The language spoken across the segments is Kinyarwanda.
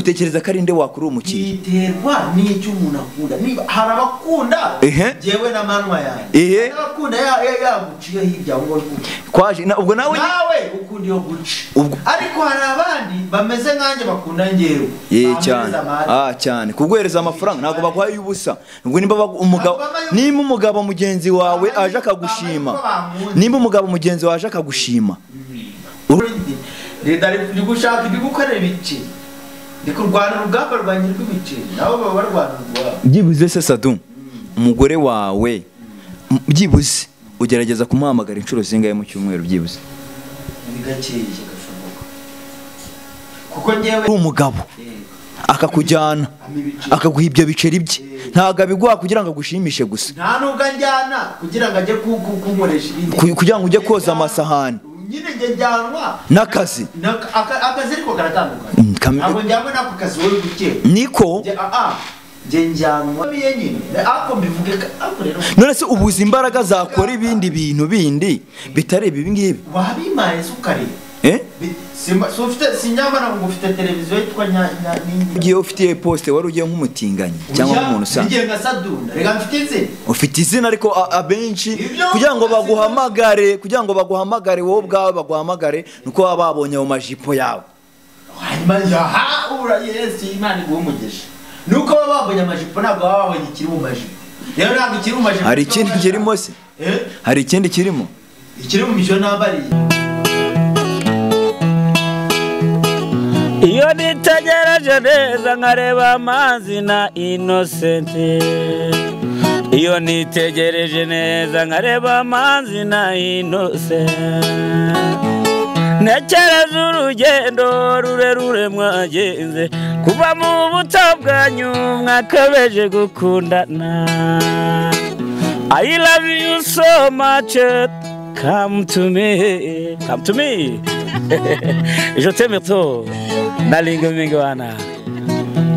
Utekereza ko ari nde wakuri umukiriya? Biterwa n'icyo umuntu akunda. Niba hari abakunda jewe na manwa yanjye, abakunda yaguciye hirya ngo kwaje ubwo nawe ukunda iyo guci, ariko hari abandi bameze nkanjye bakunda ngewe cyane. Cyane kuguhereza amafaranga ntabwo baguhaye ubusa. Ubwo nimba umugabo, nimba umugabo mugenzi wawe aje akagushima, nimba umugabo mugenzi wawe aje akagushima, ndi gushaka ndi gukorera ibiki, ndi kurwana urugamba rwanjye rw'ibiceri, nabo baba barwana urwabo. Byibuze se Sadu, umugore wawe byibuze ugerageza kumuhamagara inshuro zingahe mu cyumweru? Byibuze ni gakeya gashoboka, kuko ngewe umugabo akakujyana akaguha ibyo biceri bye, ntabwo abiguha kugira ngo agushimishe gusa, nta nubwo anjyana kugira ngo ajye kunkoresha ibindi, kugira ngo ujye koza amasahani nyine nge njyanwa n'akazi. Akazi ariko karatandukanye, ntabwo njyanwa n'ako kazi wowe gukeka niko nge njyanwa biye nyine ako mbivuge ako rero. None se ubuze imbaraga zakora ibindi bintu bindi bitari ibi ngibi? Wabimaye se ukareba sinyamara ngo ufite televiziyo yitwa ugiye ufite poste wari ugiye nk'umutinganyi cyangwa nk'umuntu usanzwe? Ngiye nka Sadunda, reka mfite izina. Ufite izina ariko abenshi kugira ngo baguhamagare wowe ubwawe baguhamagare nuko baba babonye ayo majipo yawe. Hanyuma yaha ura Yesu Imana iguhe umugisha. Nuko baba babonye amajipo ntabwo baba babonye ikiri mu majipo. Rero ntabwo ikiri mu majipo. Hari ikindi kirimo se? Hari ikindi kirimo? Ikiri mu mijo nambariye. Iyo nitegereje neza nkareba Manzi na Innocent, iyo nitegereje neza nkareba Manzi na Innocent, ntekereza urugendo rurerure mwagenze kuva mu buto bwanyu mwakabeje gukundana. I love you so much, come to me, come to me. Je t'aime trop. Nalingo mingwana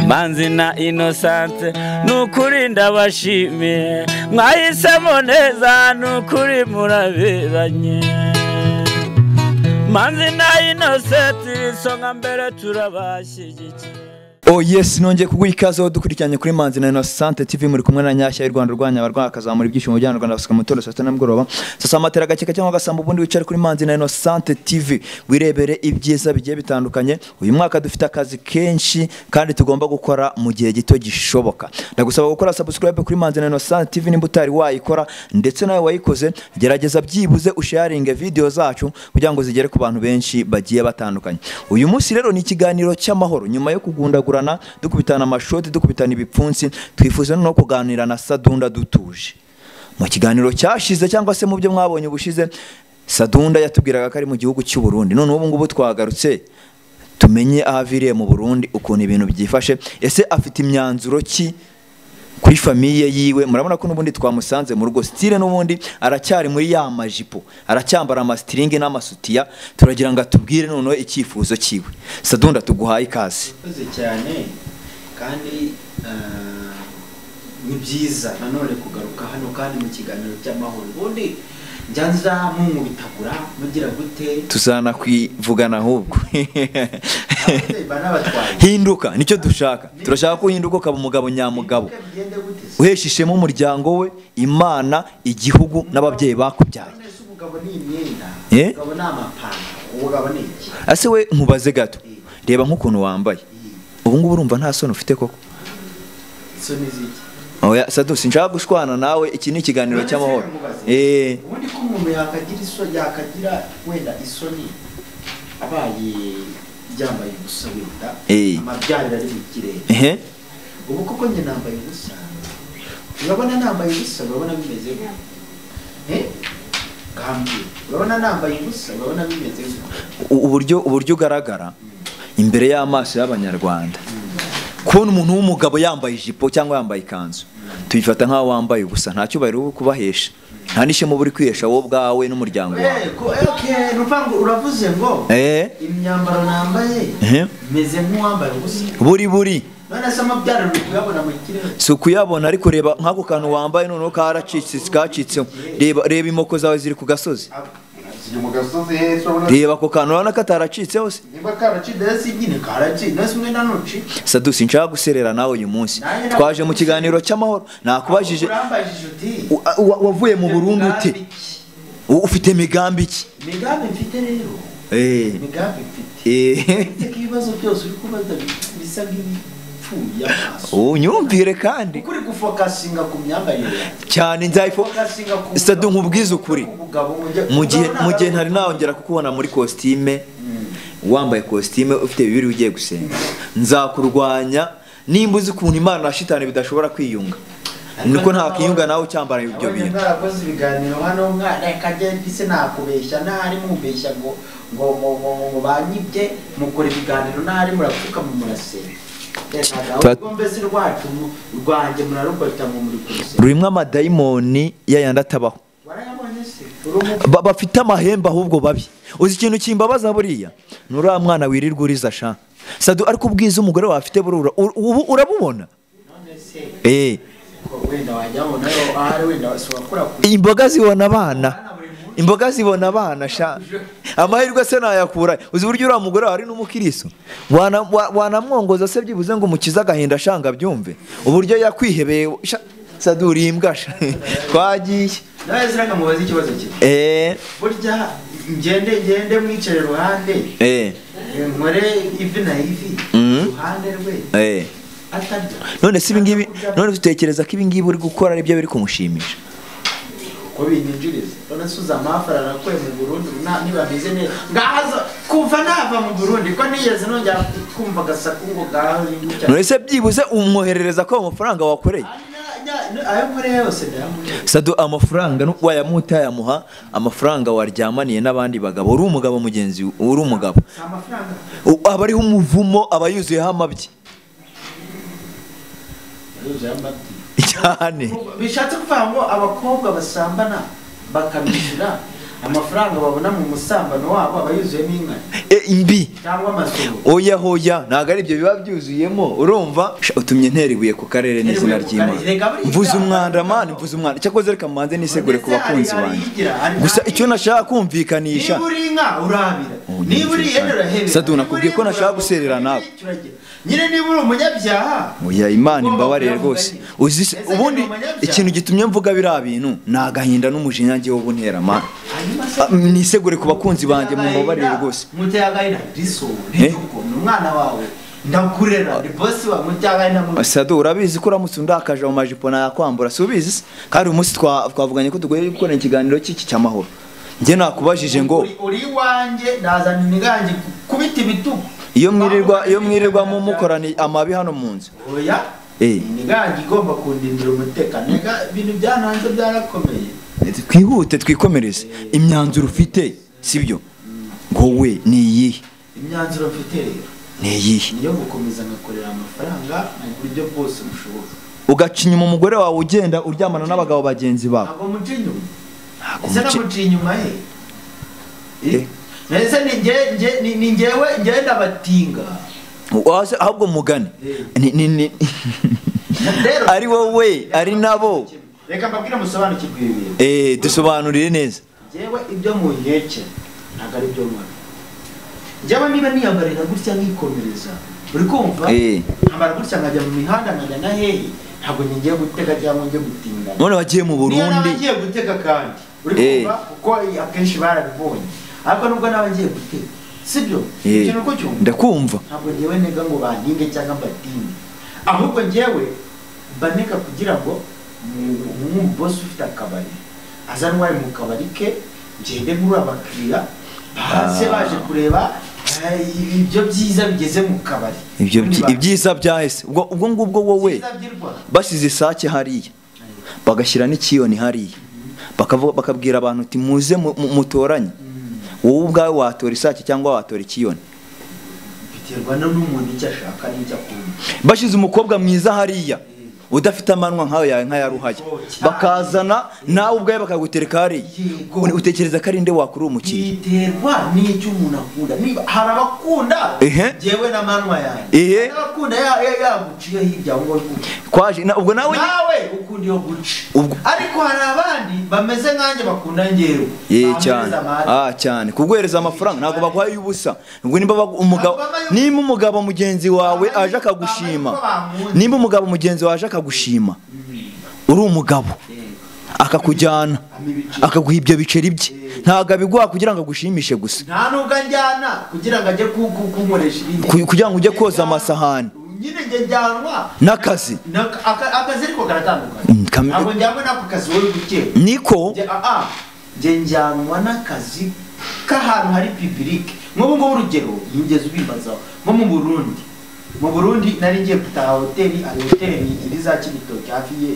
Manzi na Innocent, nukuri ndabashimiye mwahisemo neza, nukuri muraberanye. Manzi na Innocent isonga mbere turabashyigikiye. Oh yes, nongeye kuguha ikaze dukurikiranye kuri Manzi na Innocent TV, muri kumwe na Nyashya y'u Rwanda rwanya abarwanya akazamura ibyishimo by'Abanyarwanda Rwanda basuka mutoro saa sita nimugoroba. Sasa amatera gakeka cyangwa gasamba ubundi wicare kuri Manzi na Innocent TV wirebere ibyiza bigiye bitandukanye. Uyu mwaka dufite akazi kenshi kandi tugomba gukora mu gihe gito gishoboka. Ndagusaba gukora subscribe kuri Manzi na Innocent TV nimba utari wayikora, ndetse nawe wayikoze gerageza byibuze usharinge video zacu kugira ngo zigere ku bantu benshi bagiye batandukanye. Uyu munsi rero ni ikiganiro cy'amahoro nyuma yo kugundagura dukubitana amashoti, dukubitana ibipfunsi, twifuza no kuganira na Sadunda dutuje. Mu kiganiro cyashize cyangwa se mu byo mwabonye ubushize, Sadunda yatubwiraga ko ari mu gihugu cy'u Burundi. None ubu ngubu twagarutse tumenye ahaviriye mu Burundi ukuntu ibintu byifashe. Ese afite imyanzuro ki kuri famiye yiwe? Murabona ko n'ubundi twamusanze mu rugo, style n'ubundi aracyari muri ya majipo, aracyambara amastringi n'amasutiya. Turagira ngo atubwire noneho icyifuzo cyiwe. Sadunda tuguhaye ikaze. Urakoze cyane kandi ni byiza nanone kugaruka hano kandi mu kiganiro cy'amahoro. Ubundi njya nza munkubitagura mugira gute, tuzana kwivugana ahubwo. Hinduka nicyo dushaka, turashaka ko uhinduka ukaba umugabo nyamugabo, uhesha ishema umuryango we, Imana, igihugu n'ababyeyi bakubyaye. Ase we nkubaze gato, reba nk'ukuntu wambaye ubu ngubu urumva nta soni ufite koko? Oya Sadu, sinshaka gushwana nawe, iki ni ikiganiro cy'amahoro. Ubundi ko umuntu yakagira isoni, yakagira wenda isoni abaye yambaye ubusa wenda amabyarira ari mu kirere. Ubu koko njye nambaye ubusa, urabona nambaye ubusa, urabona bimeze gute? Urabona nambaye ubusa, urabona bimeze gute? Uburyo ugaragara imbere y'amaso y'Abanyarwanda, kubona umuntu w'umugabo yambaye ijipo cyangwa yambaye ikanzu tubifata nk'aho wambaye ubusa, nta cyubahiro uri kubahesha, nta n'ishema uri kwihesha wowe ubwawe n'umuryango wawe. Uravuze ngo imyambaro nambaye meze nk'uwambaye ubusa buri none se amabyaro uri kuyabona mu kirere? Si ukuyabona, ariko reba nk'ako kantu wambaye noneho karacitse, kacitseho. Reba imoko zawe ziri ku gasozi. Kiri mu gasozi heza urabona. Reba ako kantu urabona kataracitse hose. Niba karacitse si nyine karacitse nasi mwe nanuci. Sadu sinshaka guserera nawe uyu munsi. Twaje mu kiganiro cy'amahoro nakubajije. Urambajije uti wavuye mu Burundi ute? Ufite migambi iki? Migambi mfite rero. Migambi mfite. Mfite ibibazo byose uri kubaza bisa nk'ibipfuye amaso. Unyumvire kandi. Ukuri gufokasinga ku myambarire yanjye. Cyane nzayifo. Sadu nkubwize ukuri. Mu gihe ntari nawongera kukubona muri costume wambaye costume ufite bibiri ugiye gusenga. Nzakurwanya nimba uzi ukuntu Imana na shitani bidashobora kwiyunga. Niko nta kiyunga nawe cyambara ibyo bintu. Narakoze ibiganiro hano mwana kajye bise nakubeshya nahari mubeshya ngo ngo ngo banyibye mukora ibiganiro nahari murapfuka mu murasera. Ubwo mbese rwacu rwanjye murarukota mu muri kuruse. Rurimwe amadayimoni yayandi atabaho. Warayabonye se? Bafite amahembe ahubwo babi. Uzi ikintu kimbabaza buriya? Nura mwana wirirwa uriza sha. Sadu ariko ubwiza umugore wawe afite burura ubu urabubona? None se. Wenda wajyaho nayo ahari wenda wasubakura ku imboga zibona abana. Imboga zibona abana sha. Amahirwe se nayakura. Uzi buryo ura mugore ari n'umukiriso. Wanamwongoza se byibuze ngo umukiza agahinda shanga byumve. Uburyo yakwihebeye Sadu uri imbwa sha. Twagiye. Nawe ziranga mubaze ikibazo kimwe. Burya ngende mwicare ruhande. Nkore ivi na ivi ruhande rwe. None si ibingibi none dutekereza ko ibingibi uri gukora ari byo biri kumushimisha. Ko binyinjiriza. None suza amafaranga nakuye mu Burundi niba meze neza. Ngahaza kuva nava mu Burundi ko nigeze nongera kumva gasaku ngo gaho. None se byibuze umwoherereza ko amafaranga wakoreye? Ayo nkoreye yose ndayamuha. Sadu amafaranga wayamuta yamuha amafaranga waryamaniye n'abandi bagabo. Uri umugabo mugenzi uri umugabo. Amafaranga aba ariho umuvumo aba yuzuyeho amabyi. Cyane bishatse kuvuga ngo abakobwa basambana bakabishyura amafaranga babona mu musambano wabo abayuzuyemo inka imbi cyangwa amasuku. Oya hoya ntago ari ibyo biba byuzuyemo urumva utumye ntera ibuye ku karere n'izina ry'Imana. Mvuze umwanda man mvuze umwanda cyakoze reka manze nisegure ku bakunzi banjye. Gusa icyo nashaka kumvikanisha niba uri inka urabira niba uri ihene urahebera. Sadu nakubwiye ko nashaka guserera nawe nyine niba uri umunyabyaha. Oya Imana imbabarire rwose. Uzi ubundi ikintu gitumye mvuga biriya bintu ni agahinda n'umujinya ngiye wo buntera man. Nisegure ku bakunzi banjye mumbabarire rwose. Muteye agahinda riso umwana wawe ndakurera ni boss wa muteye agahinda mu Sadu urabizi ko uramutse undakaje mu majipo nayakwambura si ubizi? Kandi uyu munsi twavuganye ko tugoye gukora ikiganiro cy'iki cy'amahoro. Njye nakubajije ngo uri iwanjye nazana imiganje kubita ibitugu. Iyo mwirirwa mu mukorana amabi hano mu nzu. Oya. Imiganje igomba kundindira umutekano. Ibintu byananze byarakomeye. Twihute twikomereze. Imyanzuro ufite sibyo? Ngo we ni iyihe? Imyanzuro mfite rero ni iyihe? Niyo gukomeza ngakorera amafaranga mu buryo bwose bushoboka. Ugaca inyuma umugore wawe ugenda uryamana n'abagabo bagenzi bawe. Ntabwo muca inyuma. Ese namuca inyuma he? Ese ni njyewe ngenda batinga. Ahubwo mugane. Ni ari wowe ari nabo. Reka mbabwire musobanukirwe ibi bintu. Dusobanurire neza. Njyewe ibyo munkeke ntabwo ari byo nkora. Njyewe niba niyambarira gutya nkikomereza uri kumva? Nkambara gutya nkajya mu mihanda nkajya na hehe ntabwo ngiye gutega cyangwa ngiye gutinda. None wagiye mu Burundi. Niyo naba ngiye gutega kandi uri kumva kuko akenshi barabibonye. Ariko nubwo naba ngiye gutega sibyo? Ikintu uko cyumva. Ndakumva. Ntabwo njyewe nega ngo bantinge cyangwa mbatinge. Ahubwo njyewe baneka kugira ngo umubosi ufite akabari azanwa mu kabari ke ngende nkuru abakiriya baze baje kureba ibyo byiza bigeze mu kabari. Ibyo ibyiza byahese ubwo ngubwo wowe basize isake hariya bagashyira n'ikiyoni hariya bakabwira abantu uti muze mutoranye. Wowe ubwawe watora isake cyangwa watora ikiyoni biterwa n'umuntu icyo ashaka n'icyo akunda. Bashize umukobwa mwiza hariya Udafite amanwa nkayo yawe nkaya Ruhaya, bakazana nawe ubwawe bakagutereka hariya, utekereza ko ari nde wakuri umukiriya? Biterwa n'icyo umuntu akunda. Niba hari abakunda jewe n'amanwa yanjye, abakunda ya Gucci yo hirya ngo kwaje ubwo nawe ukunda iyo Gucci, ariko hari abandi bameze nkanjye bakunda ngewe cyane. Cyane kuguhereza amafaranga ntabwo baguhaye ubusa. Ubwo nimba umugabo, nimba umugabo mugenzi wawe aje akagushima, nimba umugabo mugenzi waje akagushima uri umugabo akakujyana akaguha ibyo biceri bye, ntabwo abiguha kugira ngo agushimishe gusa. Nta nubwo anjyana kugira ngo ajye kunkoresha ibindi, kugira ngo ujye koza amasahani nyine njye njyanwa n'akazi. Akazi ariko karatandukanye, ntabwo njyanwa n'ako kazi wowe gukeka niko njye njyanwa n'akazi k'ahantu hari public. Nk'ubu ngubu urugero nigeze ubimbazaho nko mu Burundi. Mu Burundi nari ngiye gutaha hoteli, hari hoteli iri za Cibitoke hafi ye,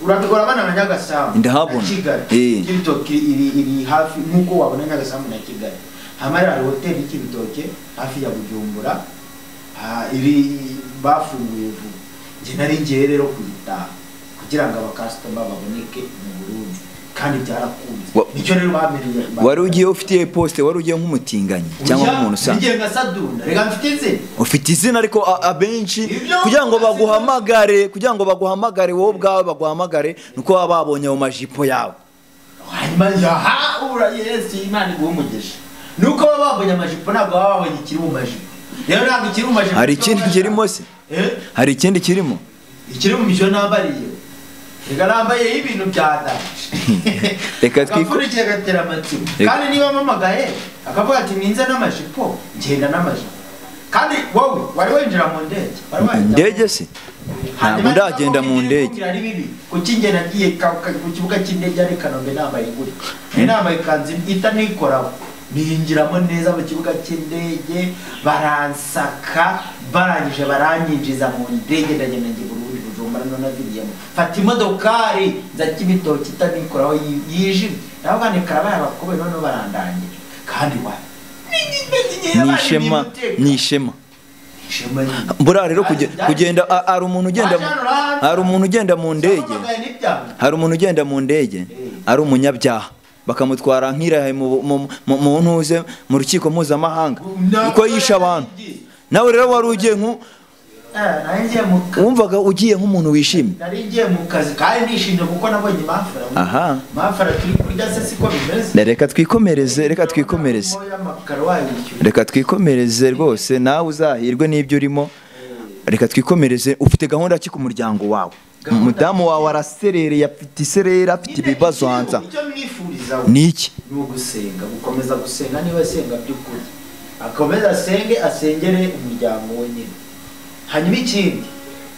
urabona na Nyagasambu ndahabona Kigali. Cibitoke iri hafi nk'uko wabona Nyagasambu na Kigali. Hamara hari hoteli Cibitoke hafi ya Bujumbura, iri bafunguye vuba. Njye nari ngiye rero kuyitaha kugira ngo abakasitoma baboneke mu Burundi, kandi byarakunze. Nicyo rero bamereye. Wari ugiye ufitiye poste, wari ugiye nk'umutinganyi cyangwa nk'umuntu usanzwe? Ngiye nka Sadunda, reka mfite izina. Ufite izina ariko abenshi kugira ngo baguhamagare, wowe ubwawe baguhamagare nuko baba babonye mu majipo yawe. Hanyuma ura Yesu Imana iguhe umugisha. Nuko baba babonye amajipo ntabwo baba babonye ikiri mu majipo. Rero ntabwo ikiri mu majipo. Hari ikindi kirimo se? Hari ikindi kirimo? Ikiri mu mijo nambariye. Reka nambaye ibintu bya danje. Reka twikurikiye gatera amatsiko. Kandi niba mpamagaye akavuga ati ninze n'amajipo, ngenda n'amajipo. Kandi wowe wari winjira mu ndege? Wari wajya ndege se? Ntabwo ndagenda mu ndege. Ari bibi. Kuki nge nagiye ku kibuga cy'indege ari Kanombe nambaye gutya. Nambaye ikanzu itanikoraho. Ninjiramo neza mu kibuga cy'indege, baransaka, barangije baranyinjiza mu ndege, ndagenda ngiye Burundi Bujumbura none naviriyemo. Fata imodokari nza Cibitoke itanikoraho yijimye. Navuga ni karabaye abakobe none barandangira. Kandi wa ni ishema. Buriya rero kugenda ari umuntu ugenda, hari umuntu ugenda mu ndege, hari umuntu ugenda mu ndege ari umunyabyaha bakamutwara nk'irahe mu ntuze mu rukiko mpuzamahanga uko yisha abantu. Nawe rero wari ugiye nku wumvaga ugiye nk'umuntu wishimye. Nari ngiye mu kazi kandi nishimye kuko nabonye mafara. Mafara turi kurya se siko bimeze. Reka twikomereze, reka twikomereze. Reka twikomereze rwose nawe uzahirwe n'ibyo urimo. Reka twikomereze. Ufite gahunda ki ku muryango wawe? Umudamu wawe araserereye, afite isereri, afite ibibazo hanze. Icyo mwifuriza ni iki? Ni ugusenga, gukomeza gusenga niba asenga by'ukuri. Akomeza asenge, asengere umuryango we nyine. Hanyuma ikindi,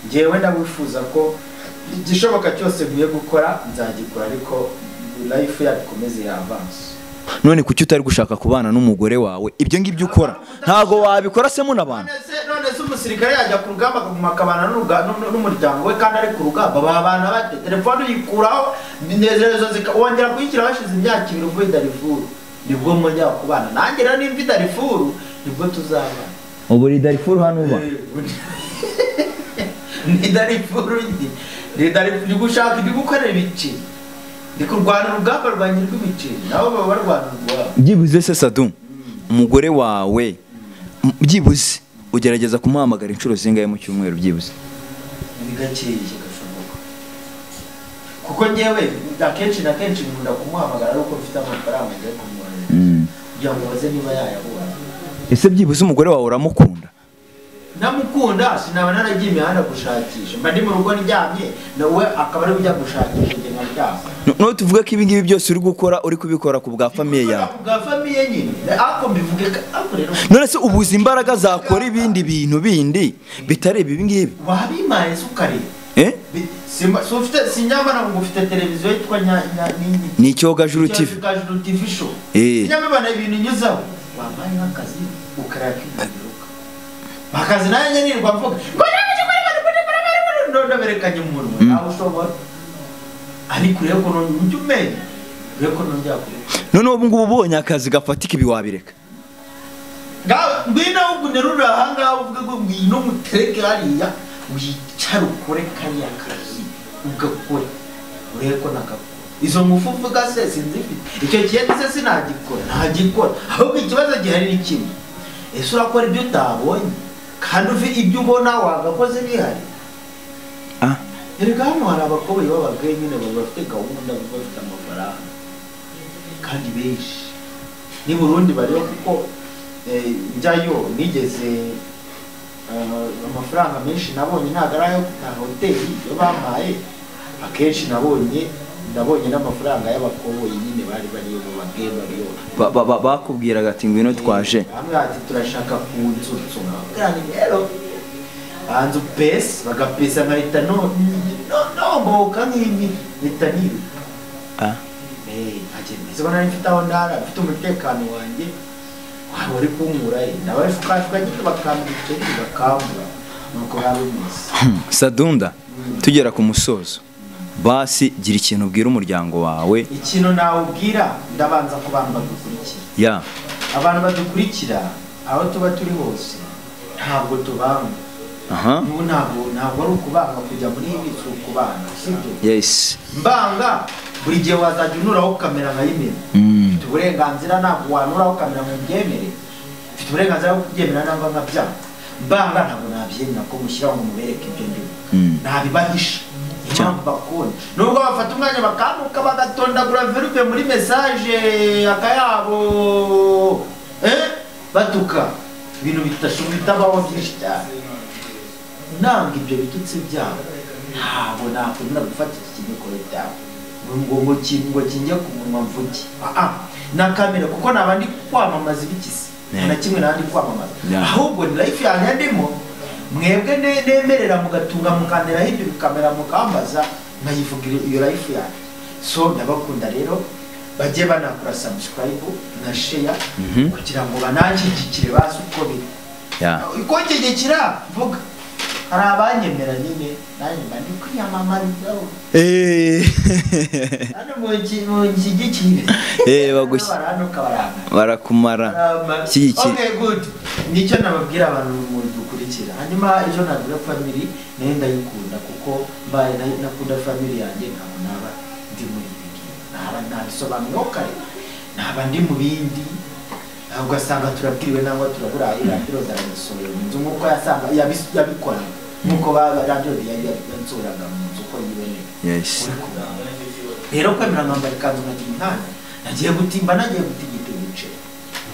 njyewe ndawifuza ko igishoboka cyose nkwiye gukora nzagikora, ariko life yakomeze yavanse. None kuki utari gushaka kubana n'umugore wawe? Ibyo ngibyo ukora ntago wabikora se munabana? None se umusirikare yajya ku rugamba akaguma akabana n'umuryango we kandi ari ku rugamba, babana bate? Telefone uyikuraho, nezerezo wongera kuyishyira hashize imyaka ibiri uvuye Darifuru, nibwo mwongera kubana. Nanjye rero nimva Darifuru nibwo tuzabana. Ubu uri Darifuru hano uba? Ni Darifuru ndi. Ni Darifuru, ndi gushaka, ndi gukorera ibiceri. Ndi kurwana urugamba rwanjye rw'ibiceri, nabo baba barwana urwabo. Byibuze se Sadu, umugore wawe byibuze ugerageza kumuhamagara inshuro zingahe mu cyumweru byibuze? Ni gakeya gashoboka. Kuko ngewe akenshi na kenshi nkunda kumuhamagara ari uko mfite amafaranga ngiye kumwoherereza. Kugira ngo baze niba yayabonye. Ese byibuze umugore wawe uramukunda? Namukunda, sinaba naragiye imihanda gushakisha. Mba ndi mu rugo ndyamye, nawe akaba ari ujya gushakisha njye nkaryama. No tuvuge ko ibi ngibi byose uri gukora uri kubikora ku bwa famille yawe. Ku bwa famille nyine. Ariko mbivuge ariko rero. None se ubuze imbaraga zakora ibindi bintu bindi bitari ibi ngibi? Wabimaye se ukareba. Simba ufite sinyamana ngo ufite televiziyo yitwa nini? Ni Icyogajuru TV. Icyogajuru TV show. Sinyamana ibintu nyuzaho. Wampaye nk'akazi ukaraka ibintu. Akazi nanjye nirirwa mvuga ngo ndaberekanye umunwa nawe ushobora, ariko rero ko nujya umenya rero ko nongera kubikora. None ubu ngubu ubonye akazi gafatika ibi wabireka? Ngwino ahubwo unterure aha ngaha uvuge ngo ngwino mutereke hariya Wicara ukore kariya kazi ugakore urebe ko nakakora. Izo ngufu mvuga se sinzifite. Icyo gihe se sinagikora, ntagikora. Ahubwo ikibazo gihari ni kimwe. Ese urakora ibyo utabonye kandi uvi ibyo ubona wagakoze bihari? Erega hano hari abakobwa b'abagore nyine baba bafite gahunda, bafite amafaranga kandi benshi. Ni Burundi bariyo kuko njyayo nigeze amafaranga menshi nabonye ntabwo ari ayo gutaha hoteli yo bampaye, akenshi nabonye n'amafaranga y'abakoboyi nyine bari bariyo mu bageye bariyo. Bakubwiraga ati ngwino twaje. Bamwe ati turashaka kunzutsu. Kandi rero banzu pesi bagapesa nkahita no mboka nk'imi mpita niruka. Nkagenda izo nari mfite aho ndara mfite umutekano wanjye waba uri kunkura he ndabashukashuka nyine bakambura ibiceri bakambura nuko biba bimeze. Sadunda tugera ku musozo basi gira ikintu ubwira umuryango wawe. Ikintu nawubwira ndabanza ku bantu badukurikira. Abantu badukurikira aho tuba turi hose ntabwo tubanga. N'ubu ntabwo ari ukubanga kujya muri ibi si ukubanga, sibyo? Yes. Mbanga buri gihe wazajya unuraho kamera nkayimena. Mfite uburenganzira ntabwo wanuraho kamera ngo mbyemere. Mfite uburenganzira bwo kubyemera nangwa nkabyanga. Mbanga ntabwo nabyemera ko mushyiraho ngo mubereke ibyo ndimo. Nabibahisha. Impamvu bakunda. Nubwo bafata umwanya bakantuka bagatondagura verupe muri message akayabo batuka ibintu bitabaho byinshi cyane. Nanga ibyo bitutsi byabo ntabwo nakwemera gufata iki kimikoro cyawe ngo kinjye ku munwa mvuge na kamera kuko naba ndi kwamamaza ibikisi na kimwe naba ndi kwamamaza, ahubwo ni life yanjye ndimo mwebwe nemerera mugatunga mukandera ibyo bikamera mukambaza nkayivugira iyo life yanjye. So ndabakunda rero bajye banakora subscribe na share kugira ngo bananshyigikire bazi uko biri. Ikongegekira mvuga hari abanyemera nyine nanjye mba ndi kwiyamamarizaho. Hano munshyigikire. Barakumara. Okay, good. Nicyo nababwira abantu dukurikira. Hanyuma ejo nabwira family nayo ndayikunda kuko mbaye nakunda family yanjye ntabwo naba ndi muri ibi. Naba nabisobanuyeho kare. Naba ndi mu bindi. Ugasanga turabwiriwe nangwa turaburaye radiyo zaramusohoye mu nzu nk'uko yasanga yabikoraga nk'uko radiyo yansohoraga mu nzu uko yiboneye. Rero kwemera nkambara ikanzu nkagira inkanda nagiye gutimba nagiye gutigita ibiceri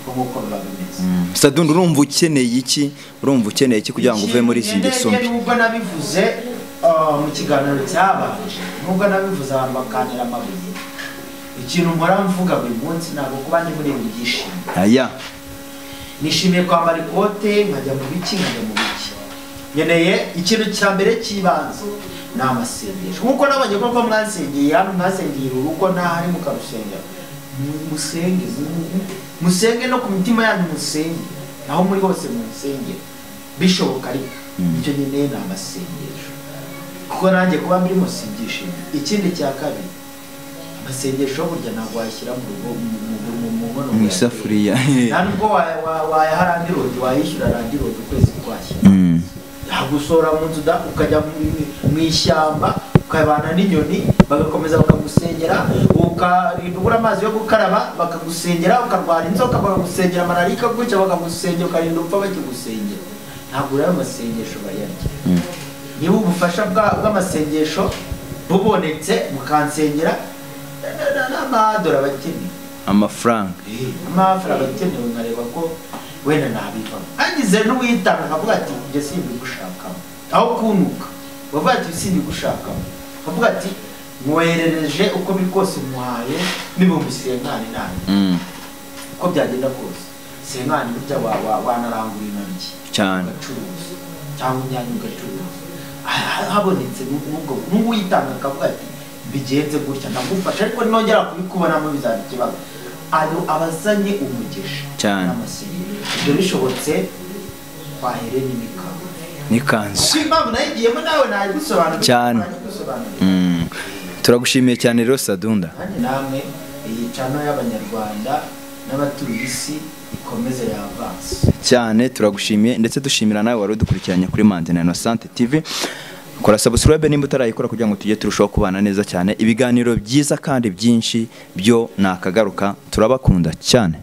uko nk'uko biba bimeze. Sadunda urumva ukeneye iki? Urumva ukeneye iki kugira ngo uve muri izi ngeso mbi? Nubwo nabivuze mu kiganiro cyabanje, nubwo nabivuze abantu bakantera amabuye, ikintu mpora mvuga buri munsi ntabwo kuba ndi muri ibi byishimo. Nishimiye kwambara ikote nkajya mu biki nkajya mu biki. Nkeneye ikintu cya mbere cy'ibanze ni amasengesho. Nkuko nabonye koko mwasengeye hano mwasengeye urugo n'ahari mukarusengera. Musenge, musenge no ku mitima yanyu musenge. Aho muri hose musenge. Bishoboka ariko icyo nkeneye ni amasengesho. Kuko nanjye kuba mbirimo simbyishimiye. Ikindi cya kabiri amasengesho burya ntabwo wayashyira mu rugo mu nkono mu isafuriya. Nta nubwo wayaha randirodi wayishyura randirodi ukwezi kwashya. Yagusora mu nzu ukajya mu ishyamba ukabana n'inyoni bagakomeza bakagusengera, ukarinda ubura amazi yo gukaraba bakagusengera, ukarwara inzoka bakagusengera, malariya ikagwica bakagusengera, ukarinda upfa bakigusengera. Ntabwo rero amasengesho bayarya. Niba ubufasha bw'amasengesho bubonetse mukansengera n'amadora abakenewe, amafaranga abakenewe, nkareba ko wenda nabivamo. Hagize n'uwitanga akavuga ati njye simbigushakamo, aho kuntuka bavuga ati simbigushakamo, akavuga ati mwoherereje uko biri kose muhaye n'ibihumbi senkani nani, uko byagenda kose senkani burya wanarangura intoryi cyane ugacuruza cyangwa inyanya ugacuruza. Habonetse n'uwitanga akavuga ati bigenze gutya ndagufasha ariko nongera kubikubonamo bizaba ikibazo. Ayo abazanye umugisha n'amasengesho. Ibyo bishobotse twahere n'imikanzu. N'ikanzu. Impamvu nayigiyemo nawe nayigusobanurira cyane. Turagushimiye cyane rero Sadunda. Nanjye namwe iyi channel y'Abanyarwanda N'abatuye isi ikomeze yavanse cyane. Turagushimiye ndetse dushimira nawe wari udukurikiranye kuri Manzi na Innocent TV. Kora subscribe nimba utarayikora kugira ngo tujye turushaho kubana neza cyane, ibiganiro byiza kandi byinshi byo nakagaruka. Turabakunda cyane.